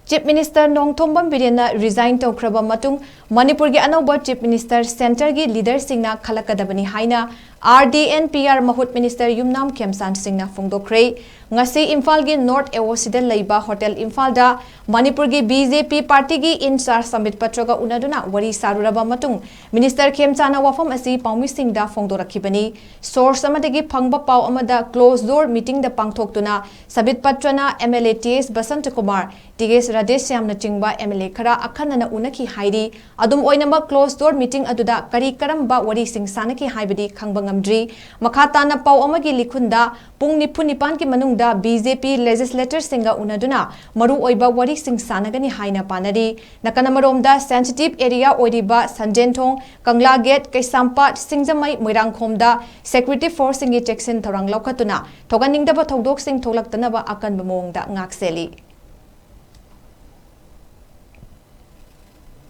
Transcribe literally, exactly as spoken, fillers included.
Chief Minister Nongthombam ꯕꯤꯔꯦꯟꯅ resign ꯇꯧꯈ꯭ꯔꯕ ꯃꯇꯨꯡ ꯃꯅꯤꯄꯨꯔꯒꯤ ꯑꯅꯧꯕ Chief Minister centreꯒꯤ leaderꯁꯤꯡꯅ ꯈꯜꯂꯛꯀꯗꯕꯅꯤ ꯍꯥꯏꯅ R D N P R ꯃꯍꯨꯠ Minister ꯌꯨꯝꯅꯥꯝ ꯈꯦꯝꯆꯥꯟ ꯁꯤꯡꯅ ꯐꯣꯡꯗꯣꯛꯈ꯭ꯔꯦ꯫ ꯉꯁꯤ ꯏꯝꯐꯥꯜꯒꯤ North AOCꯗ ꯂꯩꯕ Hotel ꯏꯝꯐꯥꯜꯗ ꯃꯅꯤꯄꯨꯔꯒꯤ B J P partyꯒꯤ in charge ꯁꯝꯕꯤꯠ ꯄꯇ꯭ꯔꯒ ꯎꯅꯗꯨꯅ ꯋꯥꯔꯤ ꯁꯥꯔꯨꯔꯕ ꯃꯇꯨꯡ Minister ꯈꯦꯝꯆꯥꯟꯅ ꯋꯥꯐꯝ ꯑꯁꯤ ꯄꯥꯎꯃꯤꯁꯤꯡꯗ ꯐꯣꯡꯗꯣꯔꯛꯈꯤꯕꯅꯤ꯫ Source ꯑꯃꯗꯒꯤ ꯐꯪꯕ ꯄꯥꯎ ꯑꯃꯗ closed door meetingꯗ ꯄꯥꯡꯊꯣꯛꯇꯨꯅ ꯁꯝꯕꯤꯠ ꯄꯇ꯭ꯔꯅ M L A T S Basanta Kumar, T S ꯔꯥꯙꯦꯁ꯭ꯌꯥꯝꯅꯆꯤꯡꯕ M L A ꯈꯔ ꯑꯈꯟꯅꯅ ꯎꯅꯈꯤ ꯍꯥꯏꯔꯤ꯫ ꯑꯗꯨꯝ ꯑꯣꯏꯅꯃꯛ closed door meeting ꯑꯗꯨꯗ ꯀꯔꯤ ꯀꯔꯝꯕ ꯋꯥꯔꯤꯁꯤꯡ ꯁꯥꯟꯅꯈꯤ ꯍꯥꯏꯕꯗꯤ ꯈꯪꯕ ꯉꯝꯗ꯭ꯔꯤ꯫ ꯃꯈꯥ ꯇꯥꯅ ꯄꯥꯎ ꯑꯃꯒꯤ ꯂꯤꯈꯨꯟꯗ ꯄꯨꯡ ꯅꯤꯐꯨ ꯅꯤꯄꯥꯟꯒꯤ ꯃꯅꯨꯡꯗ B J P legislatorꯁꯤꯡꯒ ꯎꯅꯗꯨꯅ ꯃꯔꯨꯑꯣꯏꯕ ꯋꯥꯔꯤꯁꯤꯡ ꯁꯥꯟꯅꯒꯅꯤ ꯍꯥꯏꯅ ꯄꯥꯅꯔꯤ꯫ ꯅꯥꯀꯟ ꯑꯃꯔꯣꯝꯗ sensitive area ꯑꯣꯏꯔꯤꯕ ꯁꯟꯖꯦꯟꯊꯣꯡ, ꯀꯪꯂꯥꯒꯦꯠ, ꯀꯩꯁꯥꯝꯄꯥꯠ, ꯁꯤꯡꯖꯃꯩ, ꯃꯣꯏꯔꯥꯡꯈꯣꯝꯗ security forceꯁꯤꯡꯒꯤ ꯆꯦꯛꯁꯤꯟ ꯊꯧꯔꯥꯡ ꯂꯧꯈꯠꯇꯨꯅ ꯊꯣꯛꯍꯟꯅꯤꯡꯗꯕ ꯊꯧꯗꯣꯛꯁꯤꯡ ꯊꯣꯛꯂꯛꯇꯅꯕ ꯑꯀꯟꯕ ꯃꯑꯣꯡꯗ ꯉꯥꯛꯁꯦꯜꯂꯤ꯫